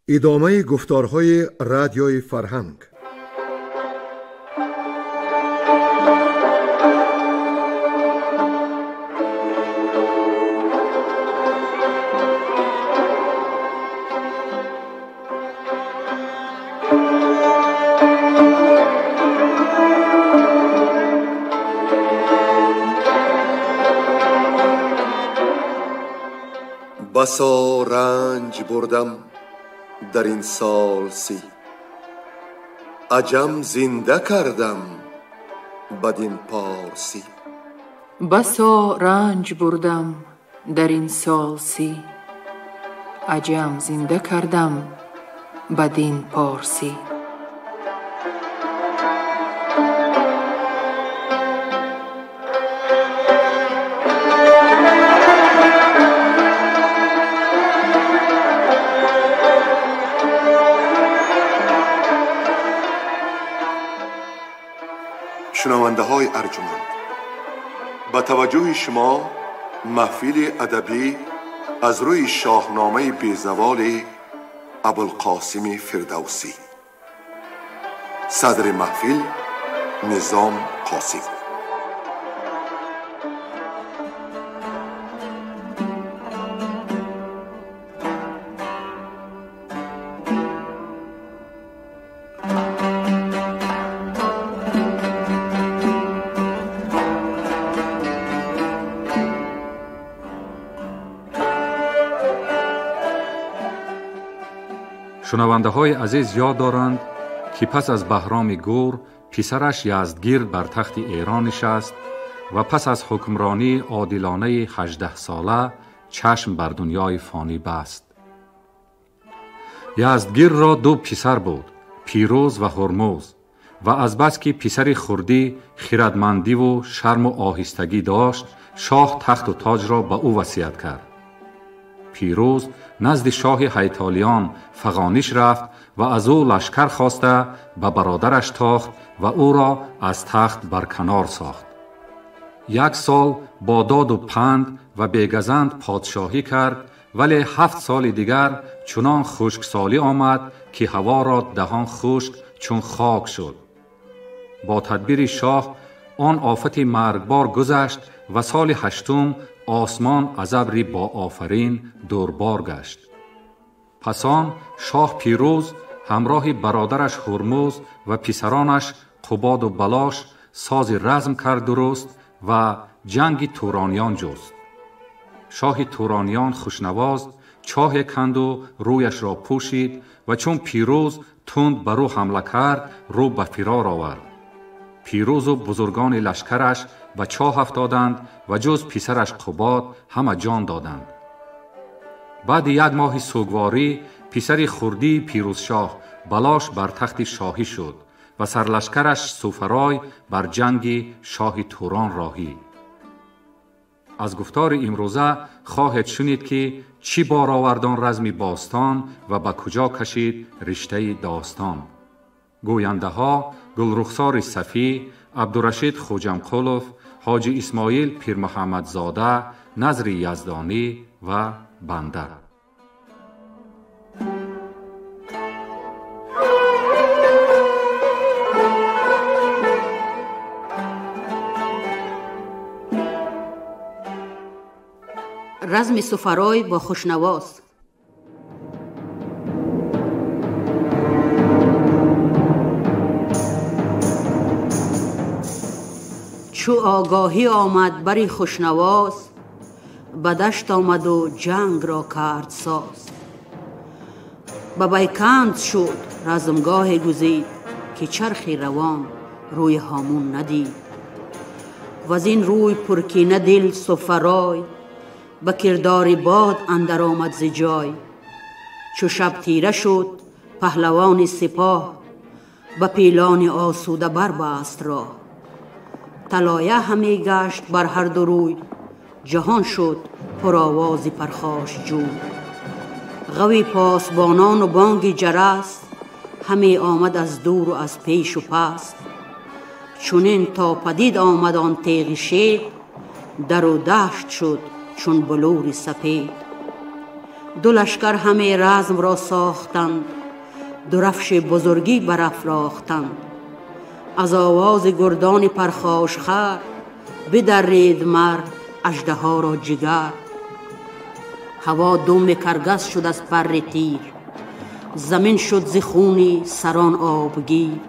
Идомаи гуфторҳои радиои фарҳанг. بسا رنج بردم در این سال 30، عجم زنده کردم بدین پارسی. بسا رنج بردم در این سال 30، عجم زنده کردم بدین پارسی. шунавандаҳои арҷуманд, ба таваҷҷӯҳи шумо маҳфили адабӣ аз рӯи шоҳномаи безаволи Абулқосими Фирдавсӣ. Садри маҳфил Низом Қосим. Шунавандаҳои азиз ёд доранд, ки пас аз Баҳроми Гур писараш Яздгирд бар тахти Эрон нишаст ва пас аз ҳукмронии одилонаи 18сола чашм бар дунёи фонӣ баст. Яздгирдро ду писар буд, Пирӯз ва Ҳурмуз, ва азбаски писари хурдӣ хирадмандиву шарму оҳистагӣ дошт, шоҳ тахту тоҷро ба ӯ васият кард. Пирӯз назди шоҳи ҳайтолиён Фағониш рафт ва аз ӯ лашкар хоста ба бародараш тохт ва ӯро аз тахт барканор сохт. Як сол бо доду панд ва бегазанд подшоҳӣ кард, вале 7 соли дигар чунон хушксолӣ омад, ки ҳаворо даҳон хушк чун хок шуд. Бо тадбири шоҳ он офати маргбор гузашт ва соли 8 осмон аз абри боофарин дурбор гашт. Пас он шоҳ Пирӯз ҳамроҳи бародараш Ҳурмуз ва писаронаш Қубоду Балош сози разм кард дуруст ва ҷанги турониён ҷуст. Шоҳи турониён хушнавоз чоҳе канду рӯяшро пӯшид ва чун Пирӯз тунд ба рӯ ҳамла кард, рӯ ба фирор овард. Пирӯзу бузургони лашкараш ба чоҳ афтоданд ва ҷуз писараш Қубод ҳама ҷон доданд. Баъди як моҳи сӯгворӣ писари хурдии Пирӯзшоҳ Балош бар тахти шоҳӣ шуд ва сарлашкараш Суфарой бар ҷанги шоҳи Турон роҳӣ. Аз гуфтори имрӯза хоҳед шунид, ки чӣ бор овард он разми бостон ва ба куҷо кашид риштаи достон. Гӯяндаҳо Гулрухсори Сафӣ, Абдурашид Хуҷамқулов, Ҳоҷи Исмоил Пирмуҳаммадзода, Назри Яздонӣ ва банда. Разми Суфарой бо Хушнавоз. Чу огоҳӣ омад бари Хушнавоз, ба дашт омаду ҷангро кард соз. Ба Байканд шуд размгоҳе гузид, ки чархи равон рӯи ҳомун надид. Ваз ин рӯй пуркина дил Суфарой, ба кирдори бод андар омад зи ҷой. Чу шаб тира шуд паҳлавони сипоҳ, ба пилони осуда барбаст роҳ. Талоя ҳаме гашт бар ҳар ду рӯй, ҷаҳон шуд пуровози пархош ҷӯй. Ғави посбонону бонги ҷарас ҳаме омад аз дуру аз пешу паст. Чунин то падид омад он теғи шед, дару дашт шуд чун булури сапед. Ду лашкар ҳаме разм ро сохтанд, дурафши бузургӣ барафрохтанд. Аз овози гурдони пархошхар бидаррид мар аждаҳоро ҷигар. Ҳаво думи каргас шуд аз парри тир, замин шуд зи хуни сарон обгир.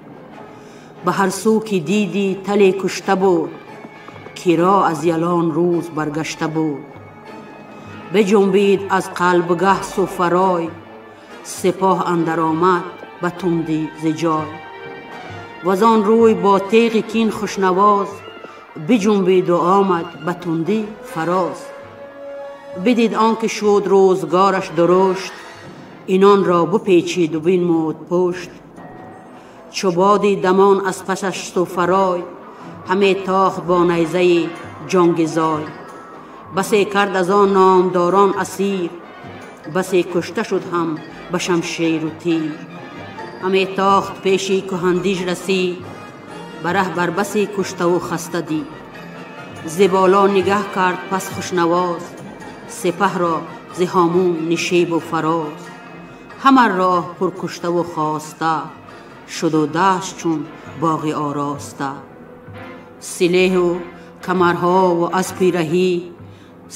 Ба ҳар сӯ ки дидӣ тале кушта буд, киро аз ялон рӯз баргашта буд. Биҷунбид аз қалбгаҳ суфарой, сипоҳ андар омад ба тундӣ зи ҷой. Вазон рӯй бо теғи кин хушнавоз, биҷунбиду омад ба тундӣ фароз. Бидид он ки шуд рӯзгораш дурушт, инонро бипечиду бинмуд пушт. Чу боди дамон аз пасаш суфарой, ҳаме тохт бо найзаи ҷонгизой. Басе кард аз он номдорон асир, басе кушта шуд ҳам ба шамшеру тир. Ҳаме тохт пеши кӯҳандиж расид, ба раҳ бар басе куштаву хаста дид. Зи боло нигаҳ кард пас хушнавоз, сипаҳро зи ҳомун нишебу фароз. Ҳама роҳ пуркуштаву хоста, шуду дашт чун боғи ороста. Силеҳу камарҳову аспи раҳӣ,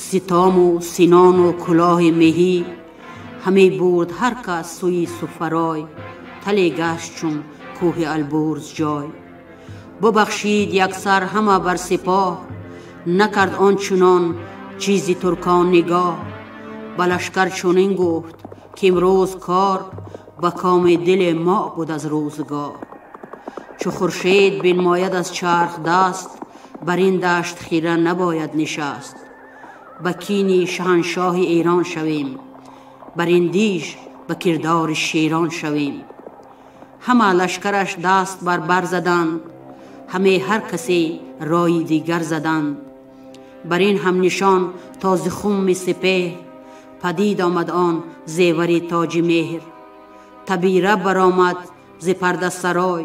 ситому синону кулоҳи меҳӣ. Ҳаме бурд ҳар кас сӯи суфарой, тале гашт чун кӯҳи Албурз ҷой. Бубахшид яксар ҳама бар сипоҳ, накард он чунон чизи туркон нигоҳ. Ба лашкар чунин гуфт ки имрӯз кор ба коми дили мо буд аз рӯзгор. Чу хуршед бинмояд аз чарх даст, бар ин дашт хира набояд нишаст. Ба кини шаҳаншоҳи Эрон шавем, бар ин диж ба кирдори шерон шавем. Ҳама лашкараш даст бар бар заданд, ҳаме ҳар касе рои дигар заданд. Бар ин ҳамнишон то зи хуми сипеҳр, падид омад он зевари тоҷи меҳр. Табира баромад зи пардасарой,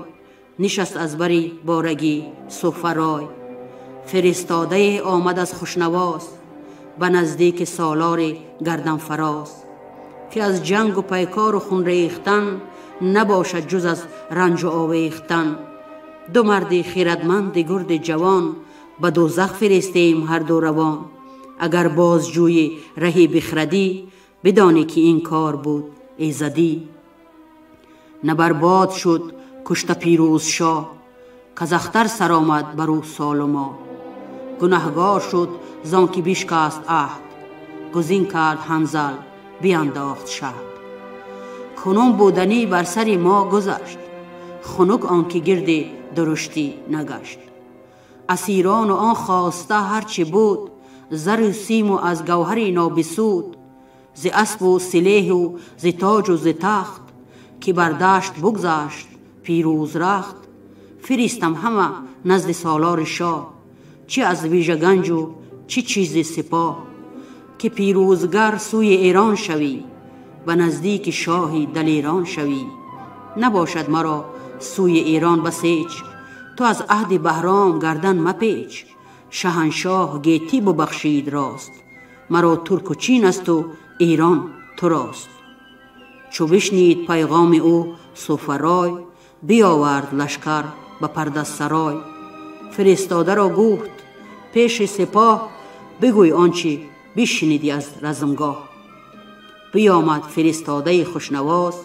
нишаст аз бари борагӣ суфарой. Фиристодае омад аз хушнавоз, ба наздики солори гарданфароз, ки аз ҷангу пайкору хун рехтан набошад ҷуз аз ранҷу овехтан. Ду марди хирадманди гурди ҷавон, ба дӯзах фиристем ҳарду равон. Агар бозҷӯи раҳи бихрадӣ, бидонӣ ки ин кор буд эзадӣ. Набарбод шуд кушта пирӯзшоҳ, казахтар саромад бар ӯ солу моҳ. Гунаҳгор шуд зон ки бишкаст аҳд, гузин кард ҳанзал биандохт шаҳд. Кунун буданӣ бар сари мо гузашт, хунук он ки гирди дуруштӣ нагашт. Асирону он хоста ҳарчи буд, зару симу аз гавҳари нобисуд. Зи аспу силеҳу зи тоҷу зи тахт, ки бар дашт бугзашт пирӯз рахт. Фиристам ҳама назди солори шоҳ, чи аз вижаганҷу чи чизи сипоҳ. Ки пирӯзгар сӯи Эрон шавӣ, ба наздики шоҳи далерон шавӣ. Набошад маро сӯи Эрон басеҷ, ту аз аҳди Баҳром гардан мапеч. Шаҳаншоҳ гетӣ бубахшид рост, маро турку чин асту Эрон турост. Чу бишнид пайғоми ӯ суфарой, биёвард лашкар ба пардасарой. Фиристодаро гуфт пеши сипоҳ, бигӯй он чи бишнидӣ аз размгоҳ. Биёмад фиристодаи хушнавоз,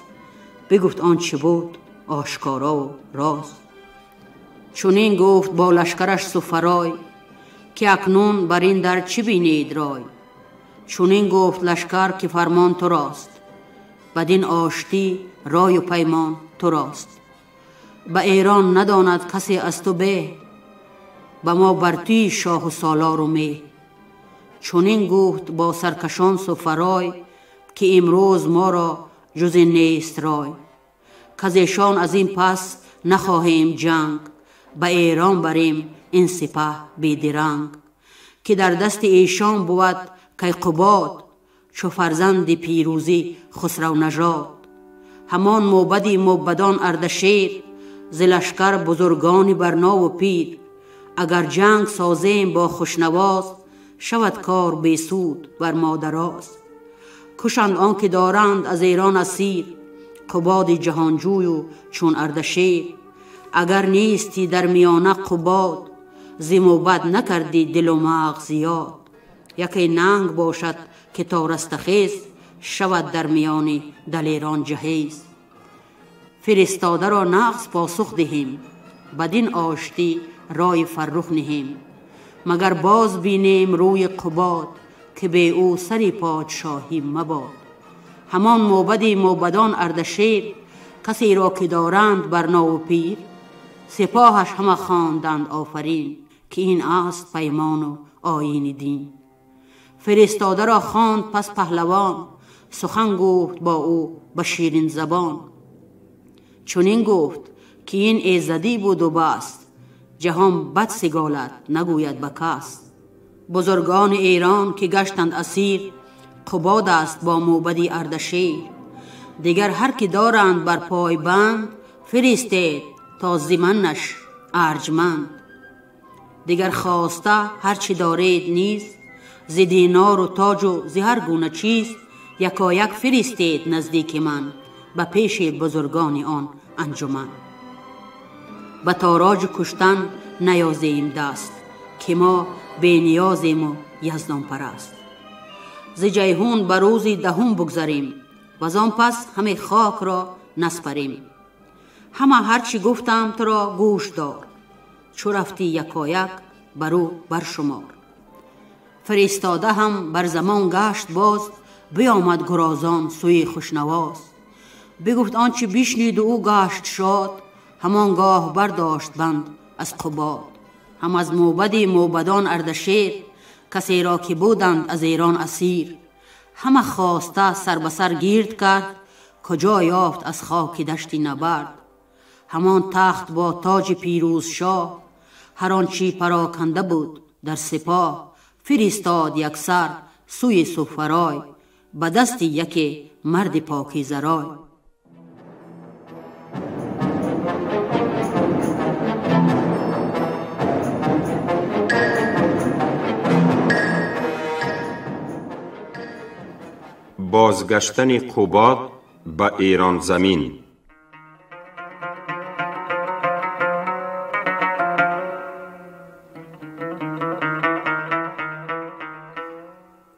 бигуфт он чи буд ошкорову роз. Чунин гуфт бо лашкараш суфарой, ки акнун бар ин дар чӣ бинед рой? Чунин гуфт лашкар ки фармон турост, бадин оштӣ рою паймон турост. Ба Эрон надонад касе аз ту беҳ, ба мо бар туи шоҳу солору меҳ. Чунин гуфт бо саркашон суфарой, ки имрӯз моро ҷуз ин нест рой. Каз эшон аз ин пас нахоҳем ҷанг, ба Эрон барем ин сипаҳ бедиранг. Ки дар дасти эшон бувад Кайқубод, чу фарзанди пирӯзӣ хусравнажод. Ҳамон мӯбади мӯбадон Ардашер, зи лашкар бузургони барнову пир. Агар ҷанг созем бо хушнавоз, шавад кор бесуд бар мо дароз. کشند آن که دارند از ایران اسیر، قباد جهانجوی و چون اردشیر. اگر نیستی در میانه قباد، ز موبد نکردی دل و مغز یاد. یکی ننگ باشد که تا رستخیز، شود در میان دلیران جهیز. فرستاده را نغز پاسخ دهیم، بدین آشتی رای فرخ نهیم. مگر باز بینیم روی قباد، که به او سری پادشاهی مباد. همان موبدی موبدان اردشیر، کسی را که دارند برنا و پیر. سپاهش همه خواندند آفرین، که این است پیمان و آیین دین. فرستاده را خواند پس پهلوان، سخن گفت با او به شیرین زبان. چنین گفت که این ایزدی بود و بس، جهان بد سگالد نگوید به کس. بزرگان ایران که گشتند اسیر، قباد است با موبدی اردشیر. دیگر هر که دارند بر پای بند، فرستید تا زمنش ارجمند. دیگر خواسته هر چی دارید نیز، ز دینار و تاج و ز هر گونه چیز. یکایک فرستید نزدیک من، به پیش بزرگان آن انجمن. به تاراج کشتن نیازیم دست، که ما بی نیازیم و یزدان پرست. ز جیحون به روز دهم بگذریم، وزان پس همه خاک را نسپریم. همه هرچی گفتم تو را گوش دار، چو رفتی یکایک برو برشمار. فرستاده هم بر زمان گشت باز، بیامد گرازان سوی خوشنواز. بگفت آنچه بشنید و او گشت شاد، همانگاه برداشت بند از قباد. هم از موبد موبدان اردشیر، کسی را که بودند از ایران اسیر. همه خواسته سر به سر گیرد کرد، کجا یافت از خاک دشت نبرد. همان تخت با تاج پیروز شاه، هر آنچه پراکنده بود در سپاه. فرستاد یک سر سوی سوفرای، به دست یکی مرد پاکیزه رای. بازگشتن قباد به ایران زمین.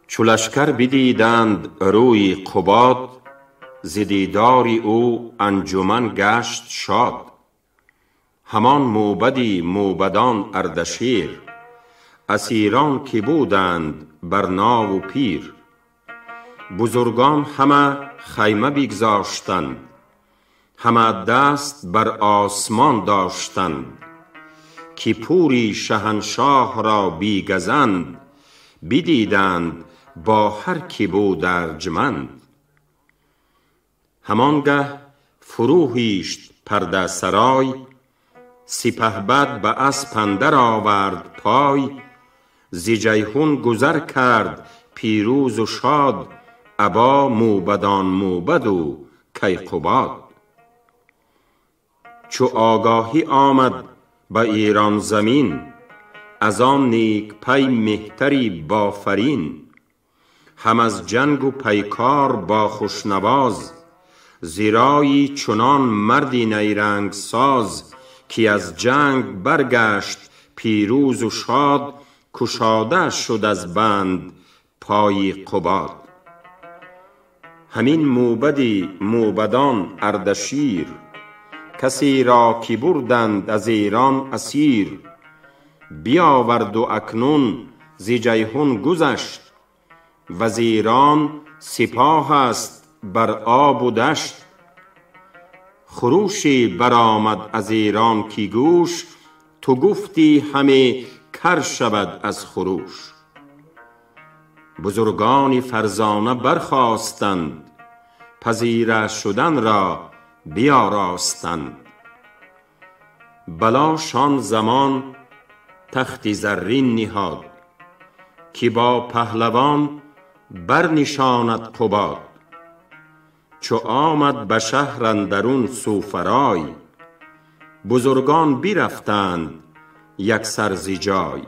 چو لشکر بدیدند روی قباد، ز دیدار او انجمن گشت شاد. همان موبدی موبدان اردشیر، اسیران که بودند برنا و پیر. بزرگان همه خیمه بگذاشتند، همه دست بر آسمان داشتند. که پوری شهنشاه را بی گزند، بدیدند با هر کی بود ارجمند. همانگه فرو هیشت پرده سرای، سپهبد به اسپ اندر آورد پای. ز جیحون گذر کرد پیروز و شاد، ابا موبدان موبد و کیقباد. چو آگاهی آمد به ایران زمین، از آن نیک پی مهتری بافرین. هم از جنگ و پیکار با خوشنواز، زیرایی چنان مردی نیرنگ ساز. که از جنگ برگشت پیروز و شاد، کشاده شد از بند پای قباد. همین موبدی موبدان اردشیر، کسی را که بردند از ایران اسیر. بیاورد و اکنون ز جیحون گذشت، وز ایران سپاه است بر آب و دشت. خروشی برآمد از ایران کی گوش، تو گفتی همه کر شود از خروش. بزرگان فرزانه برخاستند، پذیره شدن را بیاراستند. بلاشان زمان تخت زرین نهاد، که با پهلوان برنشاند قباد. چو آمد به شهر اندرون سوفرای، بزرگان برفتند یک سر ز جای.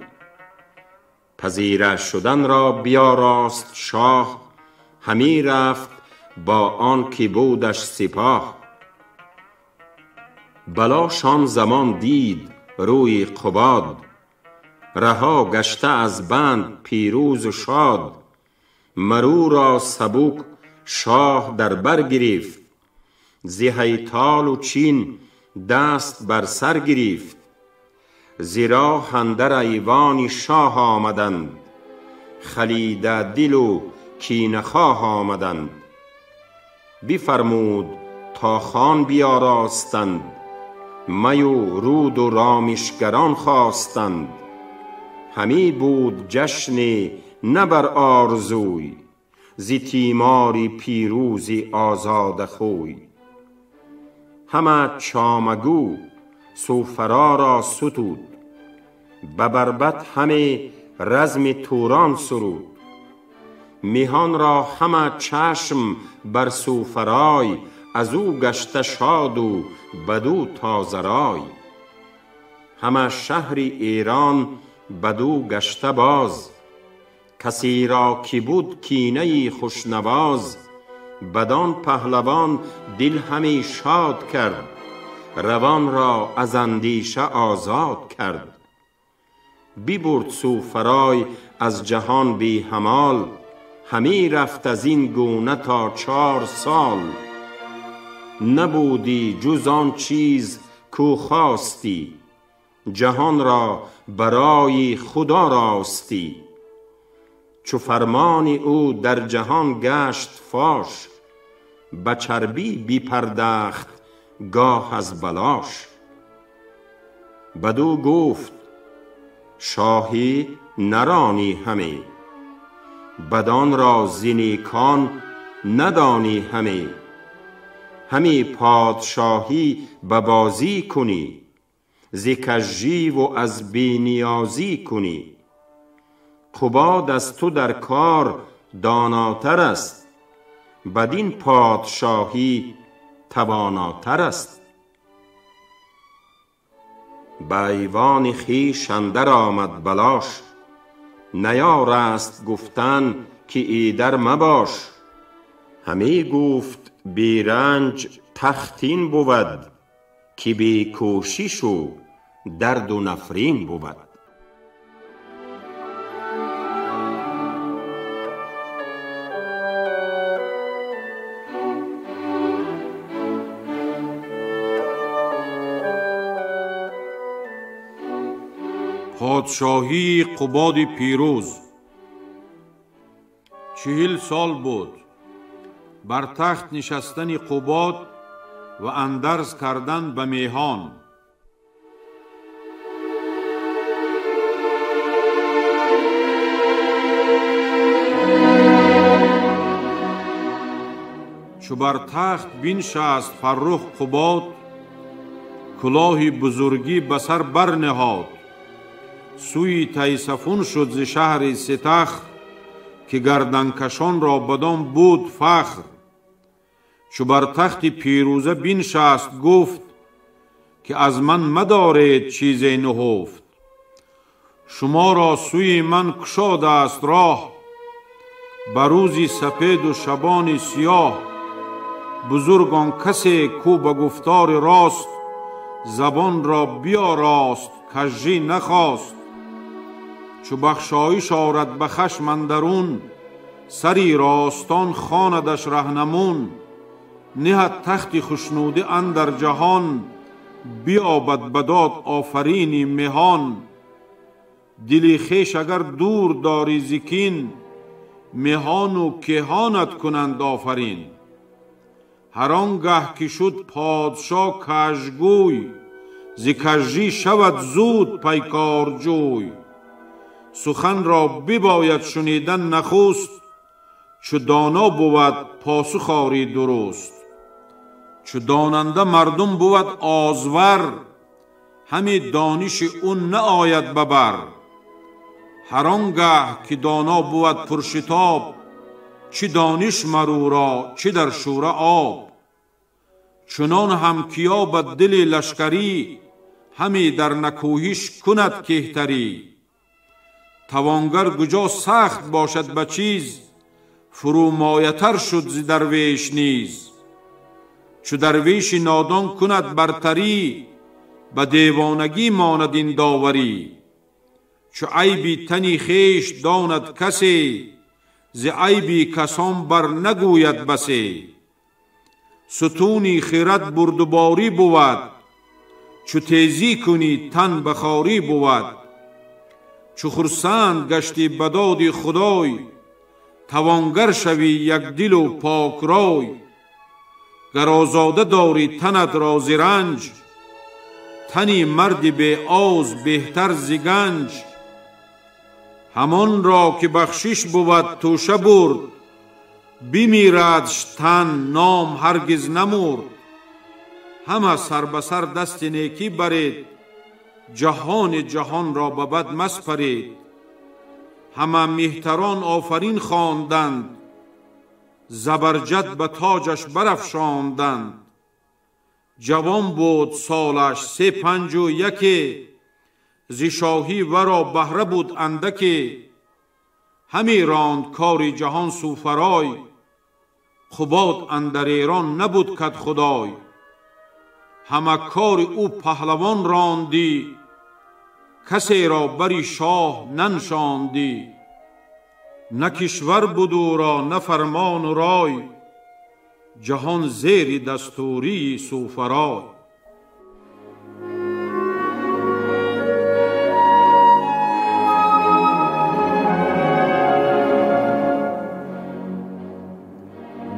پذیره شدن را بیاراست شاه، همی رفت با آن که بودش سپاه. بلاش آن زمان دید روی قباد، رها گشته از بند پیروز و شاد. مرو را سبک شاه در بر گرفت، ز هیتال و چین دست بر سر گرفت. ز راه اندر ایوان شاه آمدند، خلیده دل و کینه خواه آمدند. بفرمود تا خوان بیاراستند، می و رود و رامشگران خواستند. همی بود جشن نه بر آرزوی، ز تیمار پیروز آزاده خوی. همه چامه گو سوفرا را ستود، به بربط همه رزم توران سرود. میهان را همه چشم بر سوفرای، از او گشته شاد و بدو تازه رای. همه شهر ایران بدو گشته باز، کسی را که بود کینه خوشنواز. بدان پهلوان دل همی شاد کرد، روان را از اندیشه آزاد کرد. ببرد سوفرای از جهان بی همال، همی رفت از این گونه تا 4 سال. نبودی جز آن چیز کو خواستی، جهان را برای خدا راستی. چو فرمان او در جهان گشت فاش، به چربی بپردخت گاه از بلاش. بدو گفت شاهی نرانی همی، بدان را ز نیکان ندانی همی. همی پادشاهی به بازی کنی، ز کژی و از بی نیازی کنی. قباد از تو در کار داناتر است، بدین پادشاهی تواناتر است. به ایوان خویش اندر آمد بلاش، نیارست گفتن که ایدر مباش. همی گفت بی رنج تخت این بود، که بی کوشش و درد و نفرین بود. Подшоҳии Қубоди Пирӯз 40 сол буд. Бар тахт нишастани Қубод ва андарз кардан ба меҳон. Чу бар тахт биншаст Фаррух Қубод, кулоҳи бузургӣ ба сар барниҳод. Сӯи Тайсафун шуд зи шаҳри Ситахр, ки гарданкашонро бадон буд фахр. Чу бар тахти пирӯза биншаст гуфт, ки аз ман мадоред чизе нуҳуфт. Шуморо сӯи ман кушодааст роҳ, ба рӯзи сапеду шабони сиёҳ. Бузург он касе ку ба гуфтори рост, забонро биёрост кажжӣ нахост. Чу бахшоиш орад ба хашм андарун, сари ростон хонадаш раҳнамун. Ниҳад тахти хушнудӣ андар ҷаҳон, биёбад ба дод офарини меҳон. Дили хеш агар дур дорӣ зи кин, меҳону кеҳонат кунанд офарин. Ҳар он гаҳ ки шуд подшоҳ кажгӯй, зи кажжӣ шавад зуд пайкорҷӯй. Суханро бибояд шунидан нахуст, чу доно бувад посух орӣ дуруст. Чу донанда мардум бувад озвар, ҳами дониши ӯ наояд ба бар. Ҳар он гаҳ ки доно бувад пуршитоб, чӣ дониш марӯро чӣ дар шӯра об. Чунон ҳам ки ёбад дили лашкарӣ, ҳаме дар накӯҳиш кунад кеҳтарӣ. Тавонгар куҷо сахт бошад ба чиз, Фурӯмоятар шуд зи дарвеш низ. Чу дарвеши нодон кунад бартарӣ, ба девонагӣ монад ин доварӣ. Чу айби тани хеш донад касе, зи айби касон бар нагӯяд басе. Сутуни хирад бурдуборӣ бувад, чу тезӣ кунӣ тан ба хорӣ бувад. Чу хурсанд гаштӣ ба доди худой, тавонгар шавӣ якдилу покрой. Гар озода дорӣ танат ро зи ранҷ, тани марди беоз беҳтар зи ганҷ. Ҳамонро ки бахшиш бувад тӯша бурд, бимирадш тан ном ҳаргиз намурд. Ҳама сар ба сар дасти некӣ баред, ҷаҳони ҷаҳонро ба бад маспаред. Ҳама меҳтарон офарин хонданд, забарҷад ба тоҷаш барафшонданд. Ҷавон буд солаш 3, 5 ва 1, зи шоҳӣ варо баҳра буд андаке. Ҳаме ронд кори ҷаҳон сӯфарой, Қубод андар Эрон набуд кад худой. Ҳама кори ӯ паҳлавон рондӣ, касеро бари шоҳ наншондӣ. На кишвар буд ӯро, на фармону рой, ҷаҳон зери дастурии сӯфарой.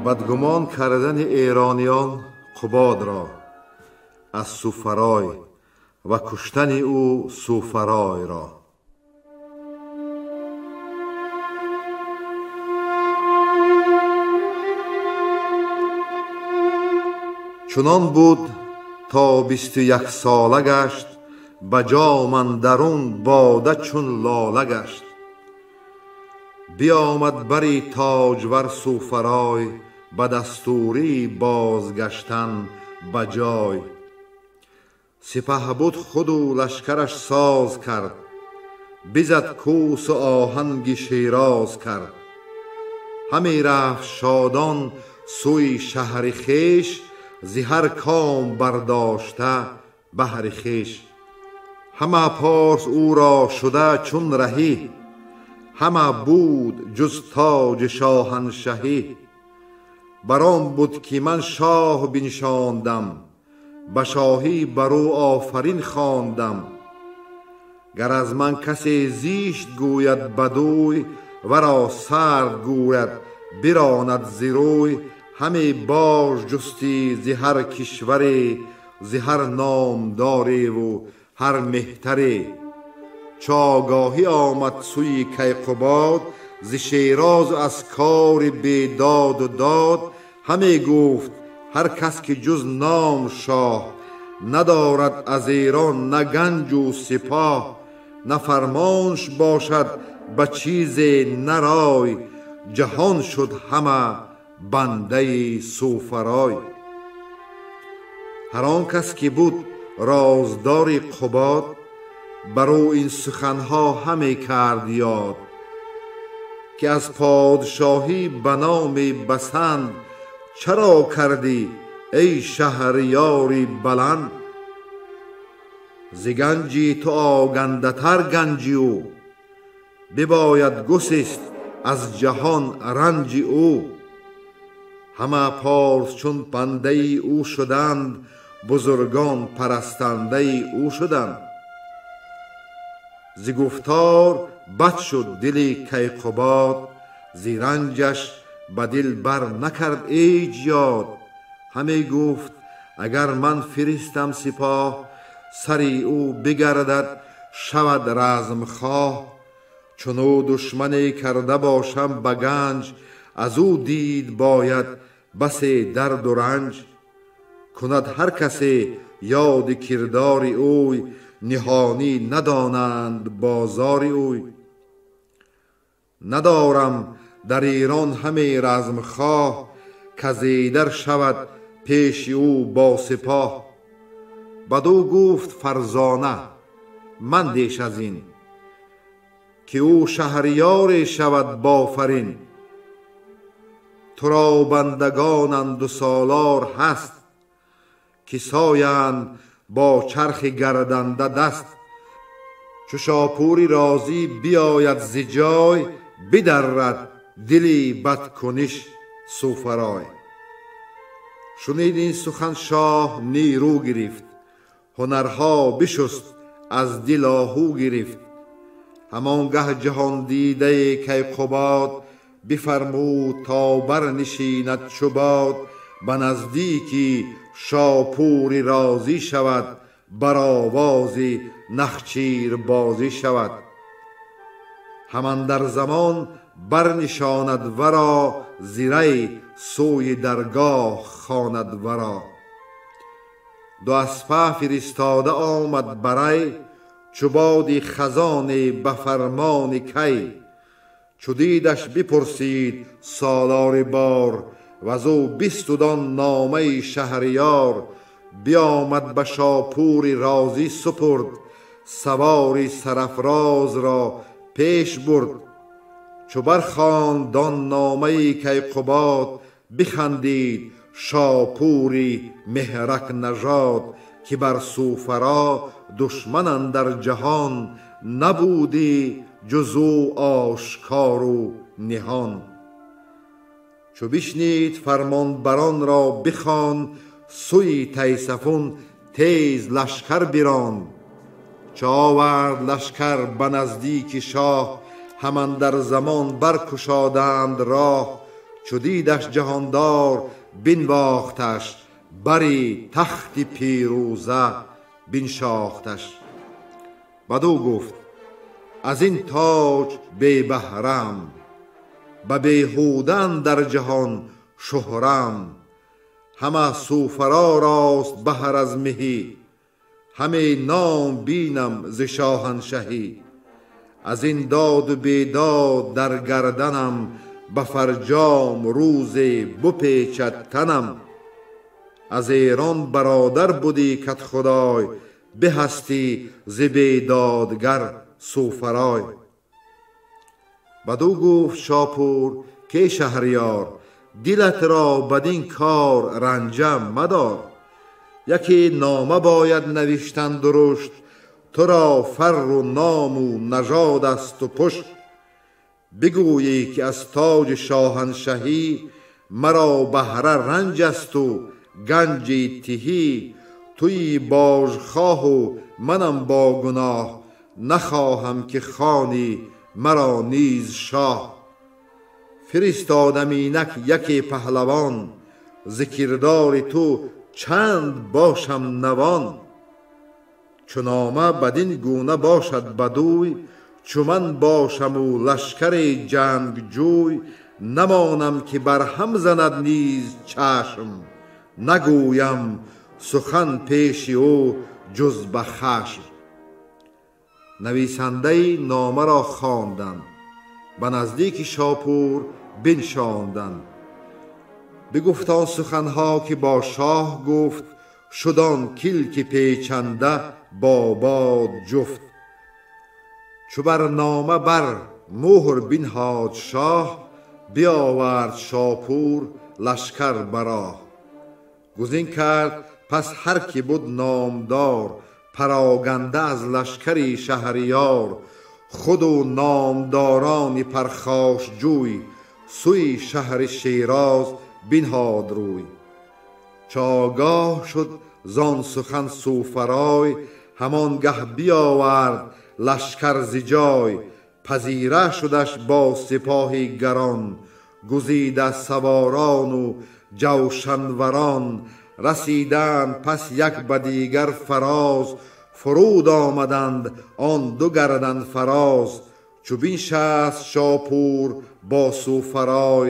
Бадгумон кардани эрониён Қубодро аз Сӯфарой ва куштани ӯ Сӯфаройро. Чунон буд то 21 сола гашт, ба ҷом андарун бода чун лола гашт. Биомад бари тоҷвар Сӯфарой, ба дастурӣ бозгаштан ба ҷой. Сипаҳ буд худу лашкараш соз кард, бизад кӯсу оҳанги Шероз кард. Ҳаме рафт шодон сӯи шаҳри хеш, зи ҳар ком бардошта баҳри хеш. Ҳама порс ӯро шуда чун раҳӣ, ҳама буд ҷуз тоҷи шоҳаншаҳӣ. Бар он буд ки ман шоҳ биншондам, ба шоҳӣ бар ӯ офарин хондам. Гар аз ман касе зишт гӯяд бадӯй, варо сард гӯяд биронад зи рӯй. Ҳаме бож ҷустӣ зи ҳар кишваре, зи ҳар номдореву ҳар меҳтаре. Чу огоҳӣ омад сӯи Кайқубод, зи Шерозу аз кори бедоду дод. Ҳаме гуфт ҳар кас ки ҷуз ном шоҳ, надорад аз Эрон на ганҷу сипоҳ. На фармонш бошад ба чизе на рой, ҷаҳон шуд ҳама бандаи Сӯфарой. Ҳар он кас ки буд роздори Қубод, бар ӯ ин суханҳо ҳаме кард ёд, ки аз подшоҳӣ ба номи басанд, чаро кардӣ эй шаҳриёри баланд? Зи ганҷи ту огандатар ганҷи ӯ, бибояд гусист аз ҷаҳон ранҷи ӯ. Ҳама порс чун бандаи ӯ шуданд, бузургон парастандаи ӯ шуданд. Зи гуфтор бад шуд дили Кайқубод, зи ранҷаш ба дил бар накард ҳеҷ ёд. Ҳаме гуфт агар ман фиристам сипоҳ, сари ӯ бигардад шавад размхоҳ. Чун ӯ душмане карда бошам ба ганҷ, аз ӯ дид бояд басе дарду ранҷ. Кунад ҳар касе ёди кирдори ӯй, ниҳонӣ надонанд бозори ӯй. Надорам дар Эрон ҳаме размхоҳ, казидар шавад пеши ӯ бо сипоҳ. Бадӯ гуфт Фарзона мандеш аз ин, ки ӯ шаҳриёре шавад бофарин. туро бандагонанд у солор ҳаст, ки соянд бо чархи гарданда даст. Чу Шопури розӣ биёяд зи ҷой, бидаррад дили бадкуниш суфарой. Шунид ин сухан шоҳ нерӯ гирифт, ҳунарҳо бишуст аз дил оҳу гирифт. Ҳамон гаҳ ҷаҳондидаи Кайқубод бифармуд то барнишинад чу бод, ба наздики Шопури розӣ шавад, бар овози нахчирбозӣ шавад. Ҳаман дар замон барнишонад варо, зирай сӯи даргоҳ хонад варо. Ду аспа фиристода омад барай, чу боди хазоне ба фармони кай. Чу дидаш бипурсид солори бор, вазу бистуд он номаи шаҳриёр. Биомад ба Шопури розӣ супурд, савори сарафроз ро пеш бурд. Чу бархонд он номаи Кайқубод, бихандид Шопури меҳрак нажод, ки бар суфаро душман андар ҷаҳон набудӣ ҷуз ӯ ошкору ниҳон. Чу бишнид фармонбаронро бихон, сӯи Тайсафун тез лашкар биронд. Чу овард лашкар ба наздики шоҳ, ҳаман дар замон баркушоданд роҳ. Чу дидаш ҷаҳондор бинвохташ, бари тахти пирӯза биншохташ. Бадӯ гуфт аз ин тоҷ бебаҳрам, ба беҳуда андар ҷаҳон шуҳрам. Ҳама суфаро рост баҳр аз меҳӣ, ҳаме ном бинам зи шоҳаншаҳӣ. Аз ин доду бедод дар гарданам, ба фарҷом рӯзе бупечад танам. Аз Эрон бародар будӣ кадхудой, беҳастӣ зи бедодгар суфарой. Бадӯ гуфт Шопур ки шаҳриёр, дилат ро бадин кор ранҷа мадор. Яке нома бояд навиштан дурушт, туро фарру ному нажод асту пушт. Бигӯӣ ки аз тоҷи шоҳаншаҳӣ, маро баҳра ранҷ асту ганҷи тиҳӣ. Туи божхоҳу манам бо гуноҳ, нахоҳам ки хони маро низ шоҳ. Фиристодам инак яке паҳлавон, зи кирдори ту чанд бошам навон. Чу нома бадин гуна бошад бадӯй, чу ман бошаму лашкари ҷангҷӯй, намонам ки барҳам занад низ чашм, нагӯям сухан пеши ӯ ҷуз ба хашм. Нависандаи номаро хонданд, ба наздики Шопур биншонданд. Бигуфт он суханҳо ки бо шоҳ гуфт, шуд он килки печанда бо бод ҷуфт. Чу бар нома бар муҳр бинҳод шоҳ, биовард Шопур лашкар ба роҳ. Гузин кард пас ҳар ки буд номдор, пароганда аз лашкари шаҳриёр. Худу номдорони пархошҷӯй, сӯи шаҳри Шероз бинҳод рӯй. Чу огоҳ шуд зон сухан суфарой, ҳамон гаҳ биовард лашкар зи ҷой. Пазира шудаш бо сипоҳи гарон, гузида саворону ҷавшанварон. Расиданд пас як ба дигар фароз, фуруд омаданд он ду гардан фароз. Чу биншаст Шопур бо суфарой,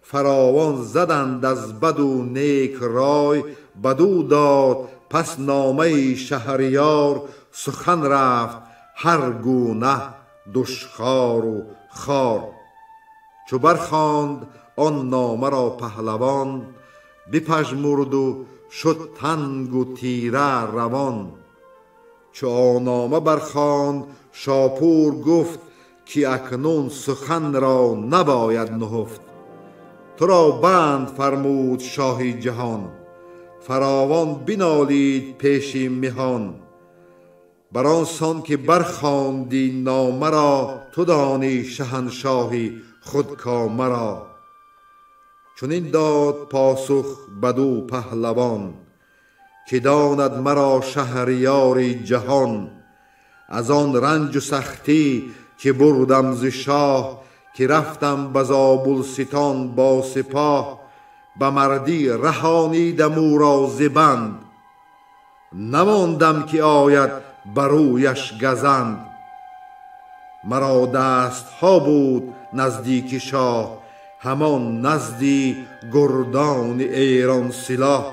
фаровон заданд аз баду нек рой. Бадӯ дод пас номаи шаҳриёр, сухан рафт ҳар гуна душхору хор. Чу бархонд он номаро паҳлавон, бипажмурду шуд тангу тира равон. Чу он нома бархонд Шопур гуфт, ки акнун суханро набояд нуҳуфт. تو را بند فرمود شاهی جهان، فراوان بنالید پیش مهان. بر آن سان که برخواندی نامه را، تو دانی شهنشاهی خودکامه را. چنین داد پاسخ بدو پهلوان، که داند مرا شهریار جهان. از آن رنج و سختی که بردم ز شاه، که رفتم به زابلستان با سپاه. به مردی رهانیدم او را ز بند، نماندم که آید بر رویش گزند. مرا دست ها بود نزدیک شاه، همان نزدی گردان ایران سلاح.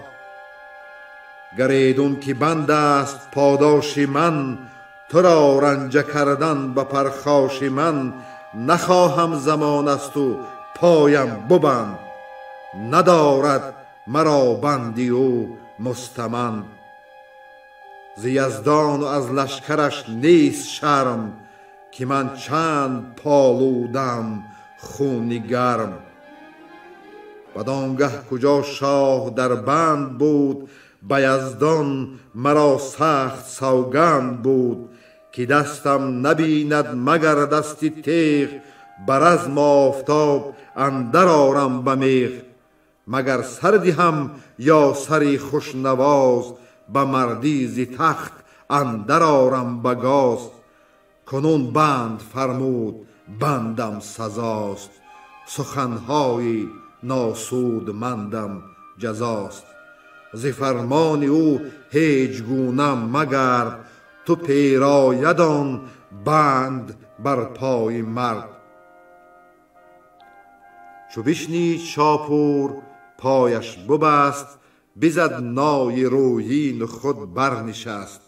گر ایدون که بند است پاداش من، تو را رنجه کردن به پرخاش من. نخواهم زمان از تو پایم ببند، ندارد مرا بندی او مستمند. ز یزدان و از لشکرش نیست شرم، که من چند پالودم خون گرم. بدانگه کجا شاه در بند بود، به یزدان مرا سخت سوگند بود. که دستم نبیند مگر دست تیغ، بر رزم آفتاب اندر آرم به میغ. مگر سر دهم یا سری خوشنواز، به مردی ز تخت اندر آرم به گاز. کنون بند فرمود بندم سزاست، سخنهای ناسودمندم جزاست. ز فرمان او هیچ گونه مگرد، تو پیرایه دان بند بر پای مرد. چو بشنید شاپور پایش ببست، بزد نای رویین خود برنشست.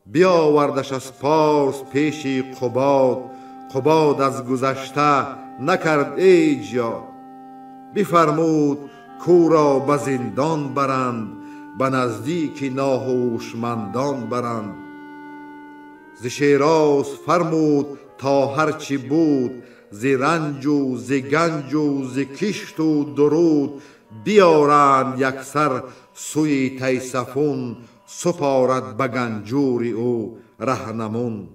بیاوردش از پارس پیش قباد، قباد از گذشته نکرد ایچ یاد. بفرمود کو را به زندان برند، به نزدیک ناهوشمندان برند. ز شیراز فرمود تا هرچی بود، ز رنج و ز گنج و ز کشت و درود. بیارند یکسر سوی تیسفون، سپارد به گنجور او رهنمون.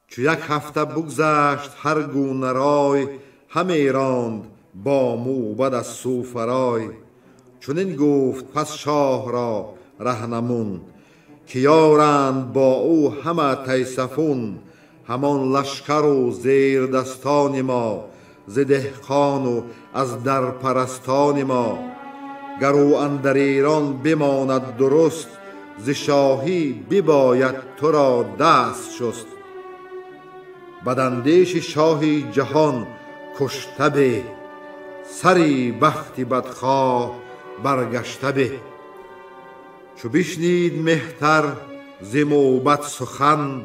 چو یک هفته بگذشت هر گونه رای، همی راند با موبد از سوفرای. چنین گفت پس شاه را رهنمون، که یارند با او همه تیسفون. همان لشکر و زیر دستان ما، ز دهقان و از در پرستان ما. گر او اندر ایران بماند درست، ز شاهی بباید تو را دست شست. بداندیش شاهی جهان کشته به، سری بخت بدخواه برگشته به. چو بشنید مهتر ز موبد سخن،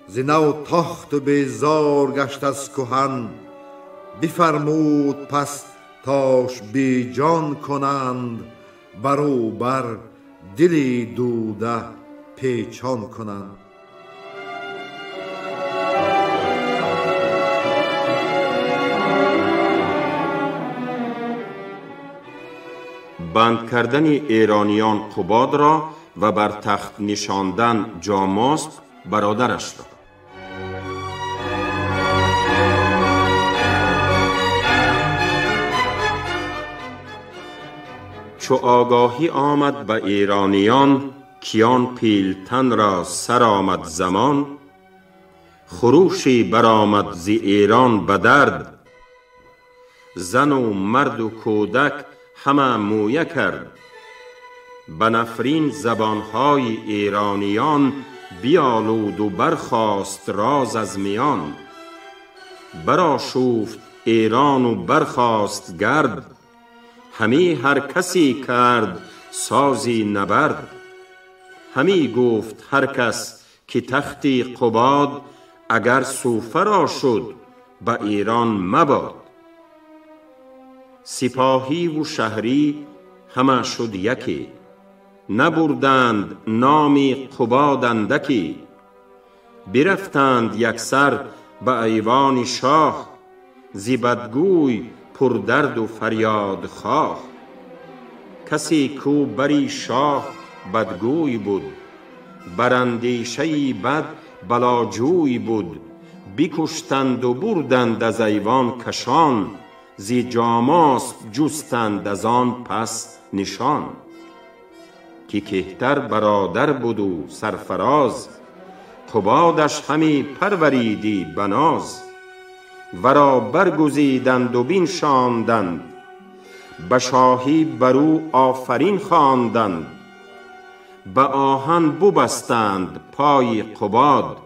ز نو تاخت و بیزار گشت از کهن. بفرمود پس تاش بی جان کنند، بر او بر دلی دوده پیچان کنند. بند کردن ایرانیان قباد را و بر تخت نشاندن جاماسب برادرش را. چو آگاهی آمد به ایرانیان، کیان پیلتن را سر آمد زمان. خروشی برآمد ز ایران به درد، زن و مرد و کودک همه مویه کرد. به نفرین زبانهای ایرانیان، بیالود و برخاست راز از میان. برآشوفت ایران و برخاست گرد، همی هر کسی کرد سازی نبرد. همی گفت هر کس که تختی قباد، اگر سوفه را شد به ایران مباد. سپاهی و شهری همه شد یکی، نبردند نامی قباد اندکی. برفتند یکسر به ایوان شاه، ز بدگوی پردرد و فریاد خواه. کسی کو بری شاه بدگوی بود، بر اندیشه بد بلاجوی بود. بکشتند و بردند از ایوان کشان، زی جاماسپ جستند از آن پس نشان. که کهتر برادر بود و سرفراز، قبادش همی پروریدی بناز. ورا برگزیدند و بنشاندند، به شاهی بر او آفرین خواندند. به آهن ببستند پای قباد،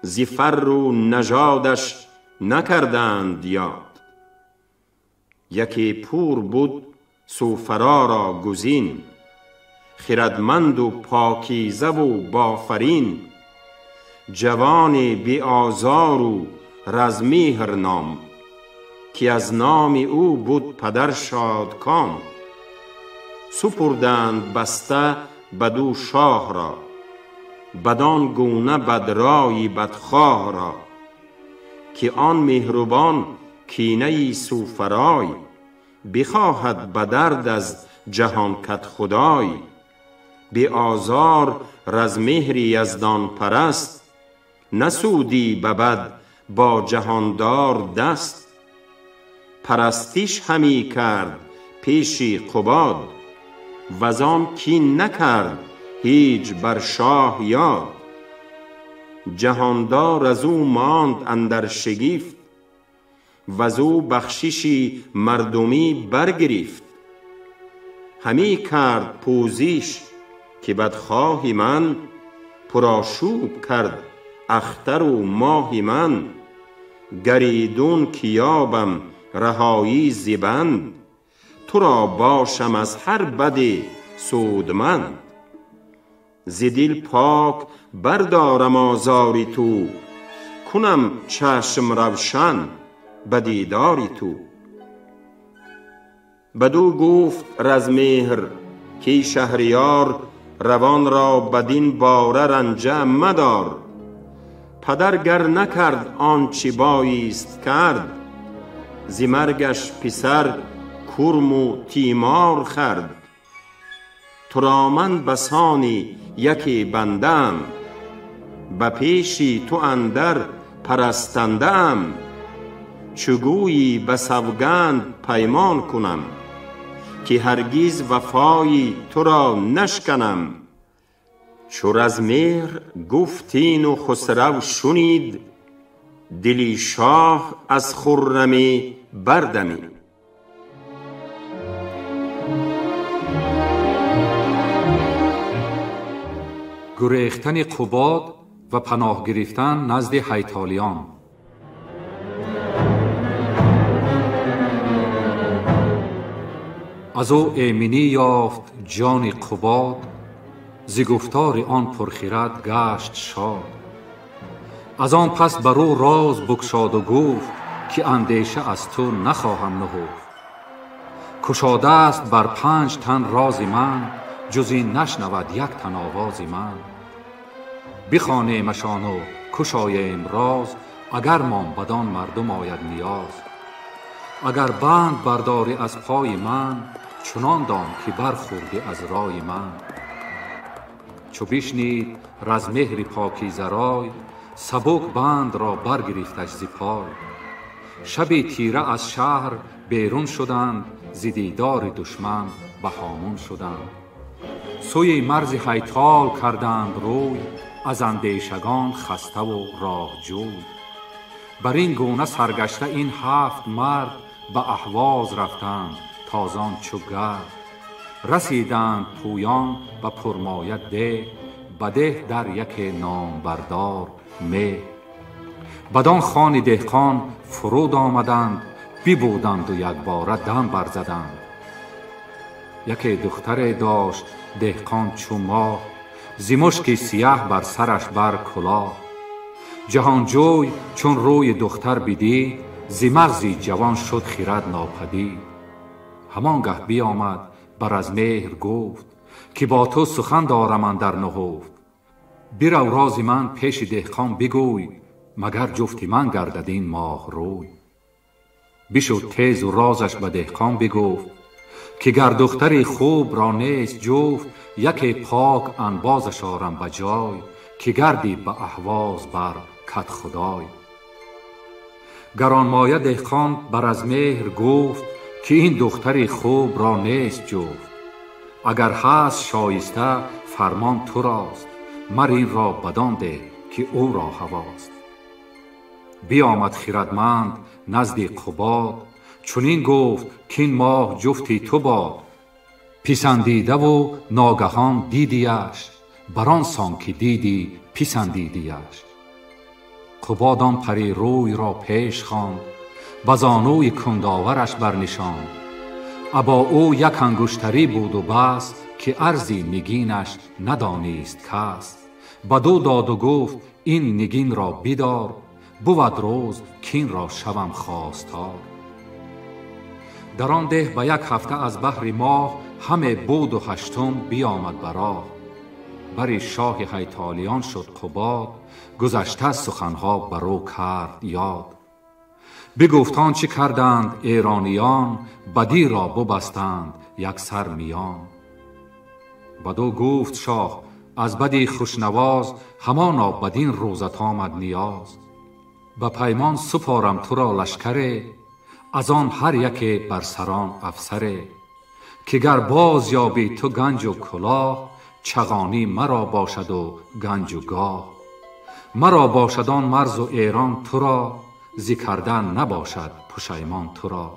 ز فر و نژادش نکردند یاد. یکی پور بود سوفرا را گزین، خردمند و پاکیزه و بافرین. جوان بی آزار و رزمهر نام، که از نام او بود پدر شادکام. سپردند بسته بدو شاه را، بدان گونه بدرای بدخواه را. که آن مهربان کینه سوفرای، بخواهد بدرد از جهان کدخدای. بی آزار رزمهر یزدان پرست، نسودی به بد با جهاندار دست. پرستش همی کرد پیش قباد، وزان کین نکرد هیچ بر شاه یاد. جهاندار از او ماند اندر شگفت، وزو بخششی مردمی برگرفت. همی کرد پوزش که بدخواه من، پرآشوب کرد اختر و ماه من. گریدون که یابم رهایی ز بند، تو را باشم از هر بد سودمند. ز دل پاک بردارم آزار تو، کنم چشم روشن به دیدار تو. بدو گفت رزمهر کی شهریار، روان را بدین باره رنجه مدار. پدر گر نکرد آنچه بایست کرد، ز مرگش پسر کرم و تیمار خورد. تو را من بسانی یکی بنده ام، به پیش تو اندر پرستنده ام. چو گویی به سوگند پیمان کنم، که هرگز وفای تو را نشکنم. چو رزمهر گفت این و خسرو شنید، دل شاه از خرمی بردمید. گریختن قباد و پناه گرفتن نزد هیتالیان. از او ایمنی یافت جان قباد، ز گفتار آن پرخرد گشت شاد. از آن پس بر او راز بگشاد و گفت که اندیشه از تو نخواهم نهفت. کشاده است بر 5 تن راز من، جز این نشنود یک تن آواز من. بخوانیمشان و کشاییم راز، اگر مان بدان مردم آید نیاز. اگر بند برداری از پای من، چنان دان که برخوردی از رای من. چو بشنید رزمهر پاکیزه رای، سبک بند را برگرفتش ز پای. شبی تیره از شهر بیرون شدند، ز دیدار دشمن به هامون شدند. سوی مرز هیتال کردند روی، از اندیشگان خسته و راهجوی. بر این گونه سرگشته این 7 مرد، به اهواز رفتند تازان چو گرد. رسیدند پویان به پرمایه ده، به ده در یک نامبردار مه. بدان خان دهقان فرود آمدند، ببودند و یکباره دم برزدند. یکی دختر داشت دهقان چو ماه، ز مشک سیه بر سرش بر کلاه. جهانجوی چون روی دختر بدید، ز مغزی جوان شد خرد ناپدید. همانگه بیامد بر از مهر گفت، که با تو سخن دارم اندر نهفت. برو راز من پیش دهقان بگوی، مگر جفت من گردد این ماه روی. Бишуд тез у розаш ба деҳқон бигуфт, ки гар духтари хуб ро нест ҷуфт, яке пок анбозаш орам ба ҷой, ки гардӣ ба аҳвоз бар кадхудой. Гаронмоя деҳқон бар аз меҳр гуфт, ки ин духтари хуб ро нест ҷуфт. Агар ҳаст шоиста фармон турост, мар ин ро бадон деҳ ки ӯ ро ҳавост. Биомад хирадманд назди Қубод, чунин гуфт кин моҳ ҷуфти ту бод. Писандидаву ногаҳон дидияш, бар он сон ки дидӣ писандидияш. Қубод он пари рӯй ро пеш хонд, ба зонуи кундовараш барнишонд. Або ӯ як ангуштарӣ буду бас, ки арзи нигинаш надонист кас. Бадӯ доду гуфт ин нигинро бидор, бувад рӯз кин ро шавам хостор. Дар он деҳ ба як ҳафта аз баҳри моҳ, ҳаме буду ҳаштум биомад ба роҳ. Бари шоҳи ҳайтолиён шуд Қубод, гузашта суханҳо бар ӯ кард ёд. Бигуфт он чӣ карданд эрониён, бадӣ ро бубастанд яксар миён. Бадӯ гуфт шоҳ аз бади хушнавоз, ҳамоно бадин рӯзат омад ниёз. Ба паймон супорам туро лашкаре, аз он ҳар яке бар сарон афсаре. Ки гар боз ёбӣ ту ганҷу кулоҳ, чағонӣ маро бошаду ганҷу гоҳ. Маро бошад он марзу эрон туро, зи кардан набошад пушаймон туро.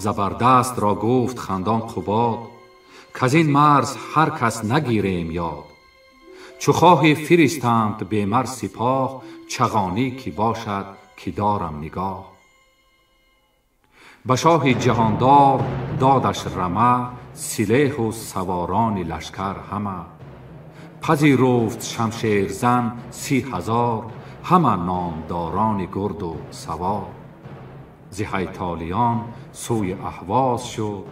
Забардаст ро гуфт хандон Қубод, каз ин марз ҳар кас нагирем ёд. Чу хоҳӣ фиристанд бемар сипоҳ, чағонӣ ки бошад ки дорам нигоҳ. Ба шоҳи ҷаҳондор додаш рама, силеҳу саворони лашкар ҳама. Пазируфт шамшерзан 30,000, ҳама номдорони гурду савор. Зи ҳайтолиён сӯи аҳвоз шуд,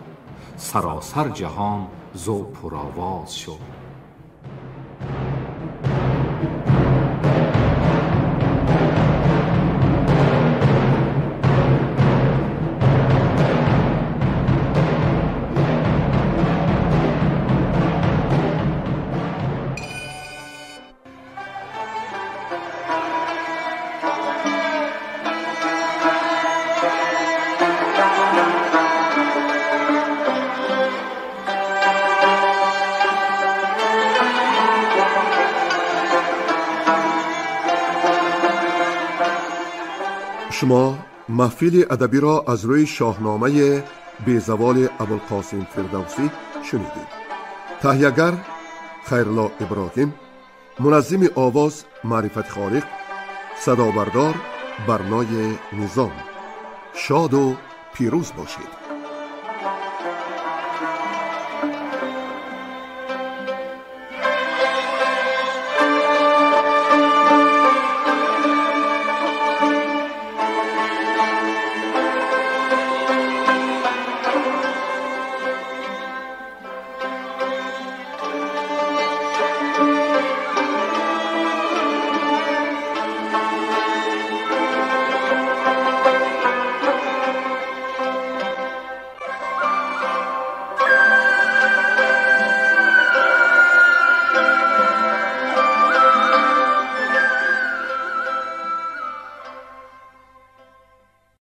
саросар ҷаҳон зу пуровоз шуд. Шумо маҳфили адабиро аз рӯи шоҳномаи безаволи Абулқосим Фирдавсӣ шунидед. Таҳиягар Хайрулло Иброҳим, муназзими овоз Маърифати Холиқ, садобардор Барнои Низом. Шоду пирӯз бошед.